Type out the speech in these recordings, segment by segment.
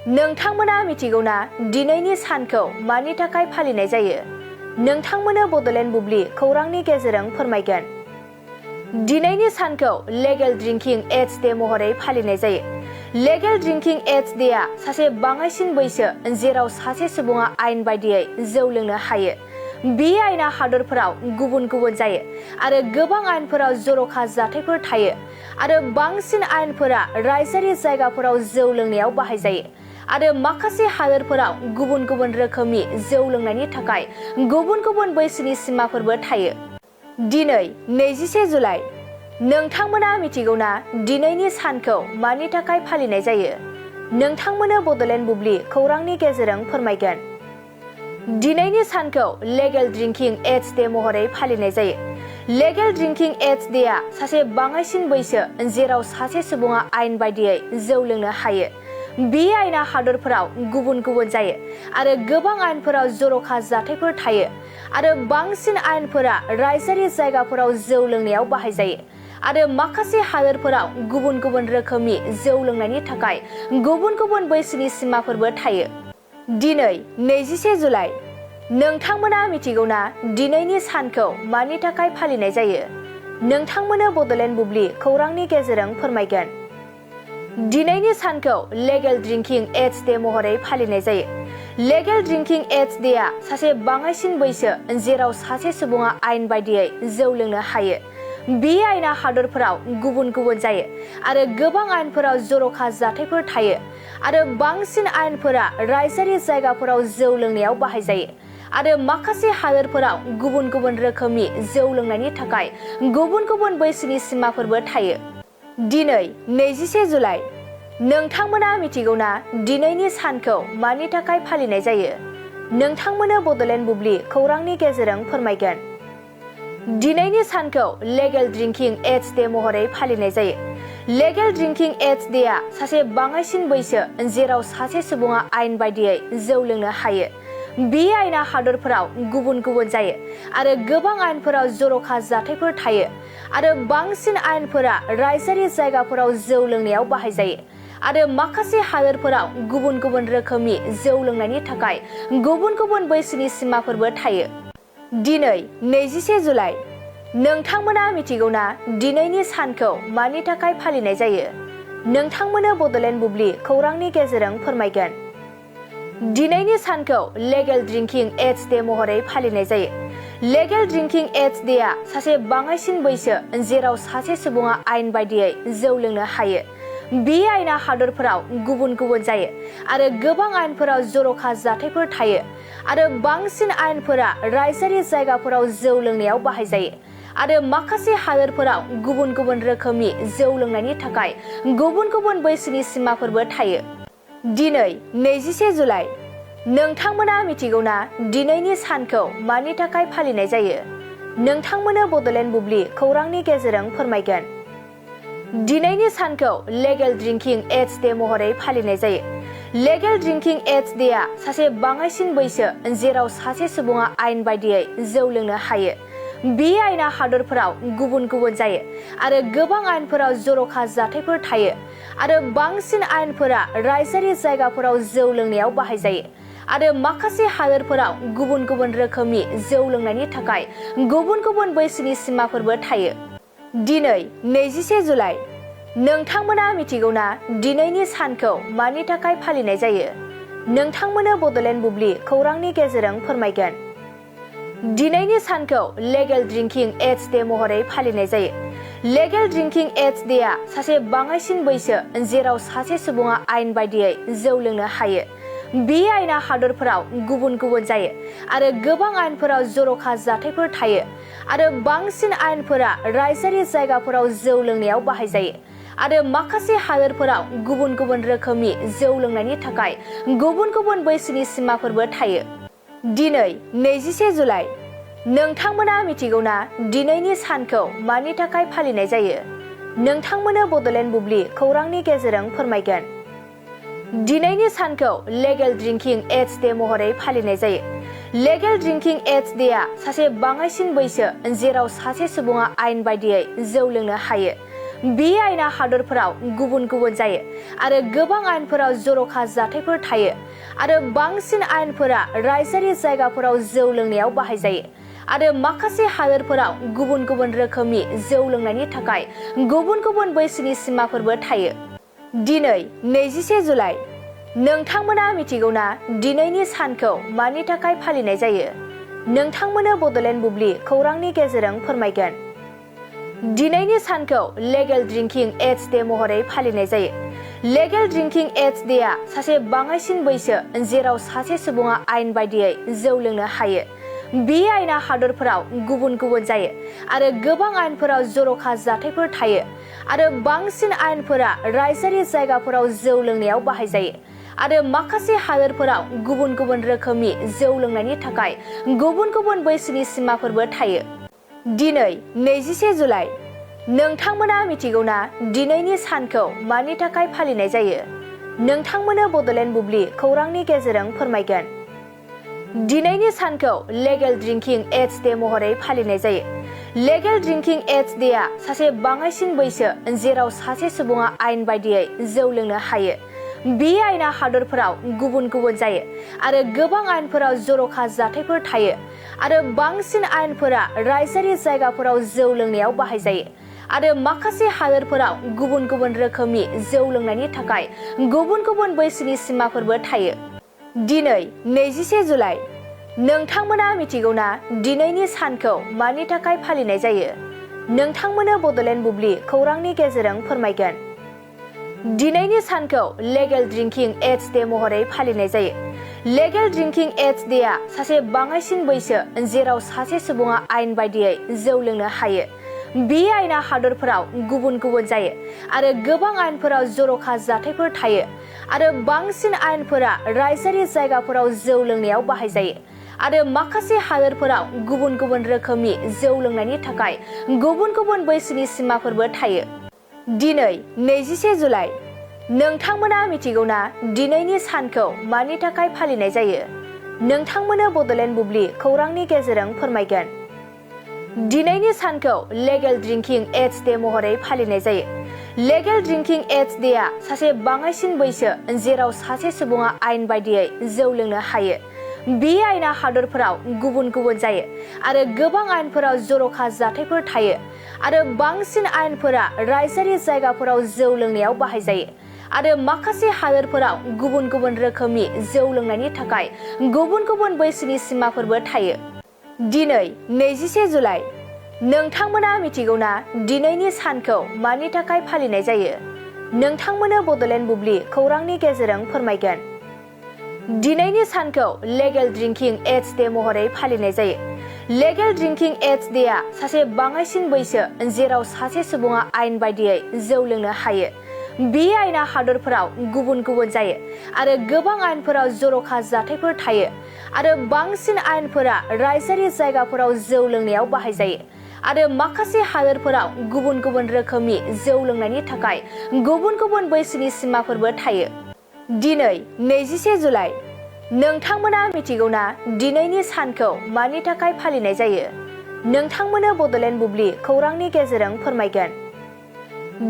नोंथांमोना मिथिगौना दिनैनि सानखौ मानि थाखाय फालिनाय जायो? नोंथांमोनो बड'लेण्ड बुब्लि खौरांनि गेजेरजों फोरमायगोन। दिनैनि सानखौ लेगेल ड्रिंकिं एज डे महरै फालिनाय जायो। लेगेल ड्रिंकिं एज डेआ सासे बाङाइसिन बैसो जेराव सासे सुबुङा आयेन बायदियै जौ लोंनो हायो। बे आयेना हादरफोराव गुबुन गुबुन जायो आरो गोबां आयेनफोराव जर'खा जाथायफोर थायो आरो बांसिन आयेनफोरा रायजोआरि जायगाफोराव जौ लोंनायाव बाहायजायो आरो माखासे हादोरफोराव गुबुन गुबुन रोखोमनि जौ लोंनायनि थाखाय गुबुन गुबुन बैसोनि सिमाफोरबो थायो। दिनै 21 जुलाइ। नोंथांमोना मिथिगौना दिनैनि सानखौ मानि थाखाय फालिनाय जायो? नोंथांमोनो बड'लेण्ड बुब्लि खौरांनि गेजेरजों फोरमायगोन। दिनैनि सानखौ लेगेल ड्रिंकिं एज डे महरै फालिनाय जायो। लेगेल ड्रिंकिं एज डेआ सासे बाङाइसिन बैसो जेराव सासे सुबुङा आयेन बायदियै जौ लोंनो हायो। बे आयेना हादरफोराव गुबुन गुबुन जायो आरो गोबां आयेनफोराव जर'खा जाथायफोर थायो आरो बांसिन आयेनफोरा रायजोआरि जायगाफोराव जौ लोंनायाव बाहायजायो आरो माखासे हादोरफोराव गुबुन गुबुन रोखोमनि जौ लोंनायनि थाखाय गुबुन गुबुन बैसोनि सिमाफोरबो थायो। दिनै 21 जुलाइ। नोंथांमोना मिथिगौना दिनैनि सानखौ मानि थाखाय फालिनाय जायो? नोंथांमोनो बड'लेण्ड बुब्लि खौरांनि गेजेरजों फोरमायगोन। दिनैनि सानखौ लेगेल ड्रिंकिं एज डे महरै फालिनाय जायो। लेगेल ड्रिंकिं एज डेआ सासे बाङाइसिन बैसो जेराव सासे सुबुङा आयेन बायदियै जौ लोंनो हायो। बे आयेना हादरफोराव गुबुन गुबुन जायो आरो गोबां आयेनफोराव जर'खा जाथायफोर थायो आरो बांसिन आयेनफोरा रायजोआरि जायगाफोराव जौ लोंनायाव बाहायजायो आरो माखासे हादोरफोराव गुबुन गुबुन रोखोमनि जौ लोंनायनि थाखाय गुबुन गुबुन बैसोनि सिमाफोरबो थायो। दिनै 21 जुलाइ। नोंथांमोना मिथिगौना दिनैनि सानखौ मानि थाखाय फालिनाय जायो? नोंथांमोनो बड'लेण्ड बुब्लि खौरांनि गेजेरजों फोरमायगोन। दिनैनि सानखौ लेगेल ड्रिंकिं एज डे महरै फालिनाय जायो। लेगेल ड्रिंकिं एज डेआ सासे बाङाइसिन बैसो जेराव सासे सुबुङा आयेन बायदियै जौ लोंनो हायो। बे आयेना हादरफोराव गुबुन गुबुन जायो आरो गोबां आयेनफोराव जर'खा जाथायफोर थायो आरो बांसिन आयेनफोरा रायजोआरि जायगाफोराव जौ लोंनायाव बाहायजायो आरो माखासे हादोरफोराव गुबुन गुबुन रोखोमनि जौ लोंनायनि थाखाय गुबुन गुबुन बैसोनि सिमाफोरबो थायो। दिनै 21 जुलाइ। नोंथांमोना मिथिगौना दिनैनि सानखौ मानि थाखाय फालिनाय जायो? नोंथांमोनो बड'लेण्ड बुब्लि खौरांनि गेजेरजों फोरमायगोन। दिनैनि सानखौ लेगेल ड्रिंकिं एज डे महरै फालिनाय जायो। लेगेल ड्रिंकिं एज डेआ सासे बाङाइसिन बैसो जेराव सासे सुबुङा आयेन बायदियै जौ लोंनो हायो। बे आयेना हादरफोराव गुबुन गुबुन जायो आरो गोबां आयेनफोराव जर'खा जाथायफोर थायो आरो बांसिन आयेनफोरा रायजोआरि जायगाफोराव जौ लोंनायाव बाहायजायो आरो माखासे हादोरफोराव गुबुन गुबुन रोखोमनि जौ लोंनायनि थाखाय गुबुन गुबुन बैसोनि सिमाफोरबो थायो। दिनै 21 जुलाइ। नोंथांमोना मिथिगौना दिनैनि सानखौ मानि थाखाय फालिनाय जायो? नोंथांमोनो बड'लेण्ड बुब्लि खौरांनि गेजेरजों फोरमायगोन। दिनैनि सानखौ लेगेल ड्रिंकिं एज डे महरै फालिनाय जायो। लेगेल ड्रिंकिं एज डेआ सासे बाङाइसिन बैसो जेराव सासे सुबुङा आयेन बायदियै जौ लोंनो हायो। बे आयेना हादरफोराव गुबुन गुबुन जायो आरो गोबां आयेनफोराव जर'खा जाथायफोर थायो आरो बांसिन आयेनफोरा रायजोआरि जायगाफोराव जौ लोंनायाव बाहायजायो आरो माखासे हादोरफोराव गुबुन गुबुन रोखोमनि जौ लोंनायनि थाखाय गुबुन गुबुन बैसोनि सिमाफोरबो थायो। दिनै 21 जुलाइ। नोंथांमोना मिथिगौना दिनैनि सानखौ मानि थाखाय फालिनाय जायो? नोंथांमोनो बड'लेण्ड बुब्लि खौरांनि गेजेरजों फोरमायगोन। दिनैनि सानखौ लेगेल ड्रिंकिं एज डे महरै फालिनाय जायो। लेगेल ड्रिंकिं एज डेआ सासे बाङाइसिन बैसो जेराव सासे सुबुङा आयेन बायदियै जौ लोंनो हायो। बे आयेना हादरफोराव गुबुन गुबुन जायो आरो गोबां आयेनफोराव जर'खा जाथायफोर थायो आरो बांसिन आयेनफोरा रायजोआरि जायगाफोराव जौ लोंनायाव बाहायजायो आरो माखासे हादोरफोराव गुबुन गुबुन रोखोमनि जौ लोंनायनि थाखाय गुबुन गुबुन बैसोनि सिमाफोरबो थायो। दिनै 21 जुलाइ। नोंथांमोना मिथिगौना दिनैनि सानखौ मानि थाखाय फालिनाय जायो? नोंथांमोनो बड'लेण्ड बुब्लि खौरांनि गेजेरजों फोरमायगोन। दिनैनि सानखौ लेगेल ड्रिंकिं एज डे महरै फालिनाय जायो। लेगेल ड्रिंकिं एज डेआ सासे बाङाइसिन बैसो जेराव सासे सुबुङा आयेन बायदियै जौ लोंनो हायो। बे आयेना हादरफोराव गुबुन गुबुन जायो आरो गोबां आयेनफोराव जर'खा जाथायफोर थायो आरो बांसिन आयेनफोरा रायजोआरि जायगाफोराव जौ लोंनायाव बाहायजायो आरो माखासे हादोरफोराव गुबुन गुबुन रोखोमनि जौ लोंनायनि थाखाय गुबुन गुबुन बैसोनि सिमाफोरबो थायो। दिनै 21 जुलाइ। नोंथांमोना मिथिगौना दिनैनि सानखौ मानि थाखाय फालिनाय जायो? नोंथांमोननो बड'लेण्ड बुब्लि खौरांनि गेजेरजों फोरमायगोन। दिनैनि सानखौ लेगेल ड्रिंकिं एज डे महरै फालिनाय जायो। लेगेल ड्रिंकिं एज डेआ सासे बाङाइसिन बैसो जेराव सासे सुबुङा आयेन बायदियै जौ लोंनो हायो। बे आयेना हादरफोराव गुबुन गुबुन जायो आरो गोबां आयेनफोराव जर'खा जाथायफोर थायो आरो बांसिन आयेनफोरा रायजोआरि जायगाफोराव जौ लोंनायाव बाहायजायो आरो माखासे हादोरफोराव गुबुन गुबुन रोखोमनि जौ लोंनायनि थाखाय गुबुन गुबुन बैसोनि सिमाफोरबो थायो। दिनै 21 जुलाइ। नोंथांमोना मिथिगौना दिनैनि सानखौ मानि थाखाय फालिनाय जायो? नोंथांमोननो बड'लेण्ड बुब्लि खौरांनि गेजेरजों फोरमायगोन। दिनैनि सानखौ लेगेल ड्रिंकिं एज डे महरै फालिनाय जायो। लेगेल ड्रिंकिं एज डेआ सासे बाङाइसिन बैसो जेराव सासे सुबुङा आयेन बायदियै जौ लोंनो हायो। बे आयेना हादरफोराव गुबुन गुबुन जायो आरो गोबां आयेनफोराव जर'खा जाथायफोर थायो आरो बांसिन आयेनफोरा रायजोआरि जायगाफोराव जौ लोंनायाव बाहायजायो आरो माखासे हादोरफोराव गुबुन गुबुन रोखोमनि जौ लोंनायनि थाखाय गुबुन गुबुन बैसोनि सिमाफोरबो थायो। दिनै 21 जुलाइ। नोंथांमोना मिथिगौना दिनैनि सानखौ मानि थाखाय फालिनाय जायो? नोंथांमोननो बड'लेण्ड बुब्लि खौरांनि गेजेरजों फोरमायगोन। दिनैनि सानखौ लेगेल ड्रिंकिं एज डे महरै फालिनाय जायो। लेगेल ड्रिंकिं एज डेआ सासे बाङाइसिन बैसो जेराव सासे सुबुङा आयेन बायदियै जौ लोंनो हायो। बे आयेना हादरफोराव गुबुन गुबुन जायो आरो गोबां आयेनफोराव जर'खा जाथायफोर थायो आरो बांसिन आयेनफोरा रायजोआरि जायगाफोराव जौ लोंनायाव बाहायजायो आरो माखासे हादोरफोराव गुबुन गुबुन रोखोमनि जौ लोंनायनि थाखाय गुबुन गुबुन बैसोनि सिमाफोरबो थायो। दिनै 21 जुलाइ। नोंथांमोना मिथिगौना दिनैनि सानखौ मानि थाखाय फालिनाय जायो? नोंथांमोननो बड'लेण्ड बुब्लि खौरांनि गेजेरजों फोरमायगोन। दिनैनि सानखौ लेगेल ड्रिंकिं एज डे महरै फालिनाय जायो। लेगेल ड्रिंकिं एज डेआ सासे बाङाइसिन बैसो जेराव सासे सुबुङा आयेन बायदियै जौ लोंनो हायो। बे आयेना हादरफोराव गुबुन गुबुन जायो आरो गोबां आयेनफोराव जर'खा जाथायफोर थायो आरो बांसिन आयेनफोरा रायजोआरि जायगाफोराव जौ लोंनायाव बाहायजायो आरो माखासे हादोरफोराव गुबुन गुबुन रोखोमनि जौ लोंनायनि थाखाय गुबुन गुबुन बैसोनि सिमाफोरबो थायो। दिनै 21 जुलाइ। नोंथांमोना मिथिगौना दिनैनि सानखौ मानि थाखाय फालिनाय जायो? नोंथांमोननो बड'लेण्ड बुब्लि खौरांनि गेजेरजों फोरमायगोन। दिनैनि सानखौ लेगेल ड्रिंकिं एज डे महरै फालिनाय जायो। लेगेल ड्रिंकिं एज डेआ सासे बाङाइसिन बैसो जेराव सासे सुबुङा आयेन बायदियै जौ लोंनो हायो। बे आयेना हादरफोराव गुबुन गुबुन जायो आरो गोबां आयेनफोराव जर'खा जाथायफोर थायो आरो बांसिन आयेनफोरा रायजोआरि जायगाफोराव जौ लोंनायाव बाहायजायो आरो माखासे हादोरफोराव गुबुन गुबुन रोखोमनि जौ लोंनायनि थाखाय गुबुन गुबुन बैसोनि सिमाफोरबो थायो। दिनै 21 जुलाइ। नोंथांमोना मिथिगौना दिनैनि सानखौ मानि थाखाय फालिनाय जायो? नोंथांमोननो बड'लेण्ड बुब्लि खौरांनि गेजेरजों फोरमायगोन।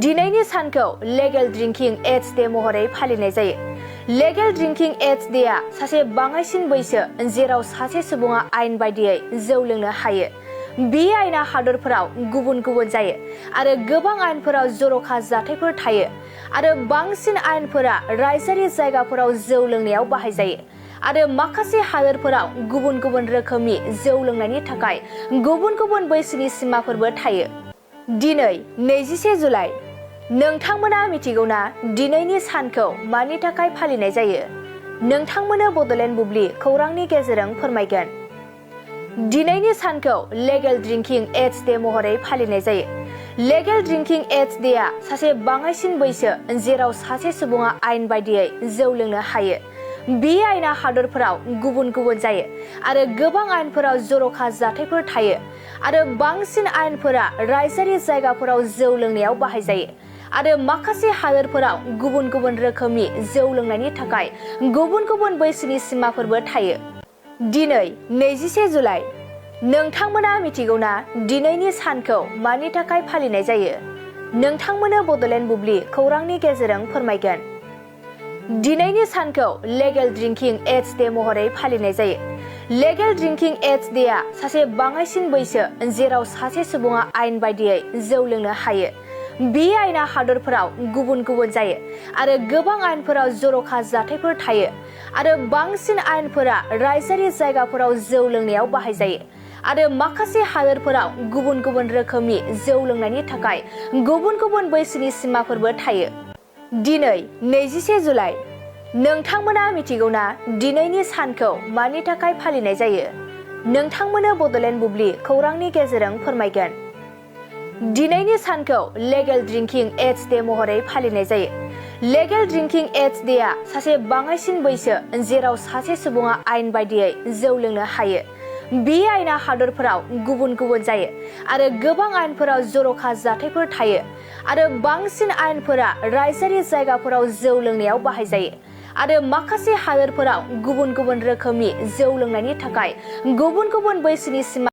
दिनैनि सानखौ लेगेल ड्रिंकिं एज डे महरै फालिनाय जायो। लेगेल ड्रिंकिं एज डेआ सासे बाङाइसिन बैसो जेराव सासे सुबुङा आयेन बायदियै जौ लोंनो हायो। बे आयेना हादरफोराव गुबुन गुबुन जायो आरो गोबां आयेनफोराव जर'खा जाथायफोर थायो आरो बांसिन आयेनफोरा रायजोआरि जायगाफोराव जौ लोंनायाव बाहायजायो आरो माखासे हादोरफोराव गुबुन गुबुन रोखोमनि जौ लोंनायनि थाखाय गुबुन गुबुन बैसोनि सिमाफोरबो थायो। दिनै 21 जुलाइ। नोंथांमोना मिथिगौना दिनैनि सानखौ मानि थाखाय फालिनाय जायो? नोंथांमोननो बड'लेण्ड बुब्लि खौरांनि गेजेरजों फोरमायगोन। दिनैनि सानखौ लेगेल ड्रिंकिं एज डे महरै फालिनाय जायो। लेगेल ड्रिंकिं एज डेआ सासे बाङाइसिन बैसो जेराव सासे सुबुङा आयेन बायदियै जौ लोंनो हायो। बे आयेना हादरफोराव गुबुन गुबुन जायो आरो गोबां आयेनफोराव जर'खा जाथायफोर थायो आरो बांसिन आयेनफोरा रायजोआरि जायगाफोराव जौ लोंनायाव बाहायजायो आरो माखासे हादोरफोराव गुबुन गुबुन रोखोमनि जौ लोंनायनि थाखाय गुबुन गुबुन बैसोनि सिमाफोरबो थायो। दिनै 21 जुलाइ। नोंथांमोना मिथिगौना दिनैनि सानखौ मानि थाखाय फालिनाय जायो? नोंथांमोननो बड'लेण्ड बुब्लि खौरांनि गेजेरजों फोरमायगोन। दिनैनि सानखौ लेगेल ड्रिंकिं एज डे महरै फालिनाय जायो। लेगेल ड्रिंकिं एज डेआ सासे बाङाइसिन बैसो जेराव सासे सुबुङा आयेन बायदियै जौ लोंनो हायो। बे आयेना हादरफोराव गुबुन गुबुन जायो आरो गोबां आयेनफोराव जर'खा जाथायफोर थायो आरो बांसिन आयेनफोरा रायजोआरि जायगाफोराव जौ लोंनायाव बाहायजायो आरो माखासे हादोरफोराव गुबुन गुबुन रोखोमनि जौ लोंनायनि थाखाय गुबुन गुबुन बैसोनि सिमाफोरबो थायो। दिनै 21 जुलाइ। नोंथांमोना मिथिगौना दिनैनि सानखौ मानि थाखाय फालिनाय जायो? नोंथांमोननो बड'लेण्ड बुब्लि खौरांनि गेजेरजों फोरमायगोन। दिनैनि सानखौ लेगेल ड्रिंकिं एज डे महरै फालिनाय जायो। लेगेल ड्रिंकिं एज डेआ सासे बाङाइसिन बैसो जेराव सासे सुबुङा आयेन बायदियै जौ लोंनो हायो। बे आयेना हादरफोराव गुबुन गुबुन जायो आरो गोबां आयेनफोराव जर'खा जाथायफोर थायो आरो बांसिन आयेनफोरा रायजोआरि जायगाफोराव जौ लोंनायाव बाहायजायो आरो माखासे हादोरफोराव गुबुन गुबुन रोखोमनि जौ लोंनायनि थाखाय गुबुन गुबुन बैसोनि सिमा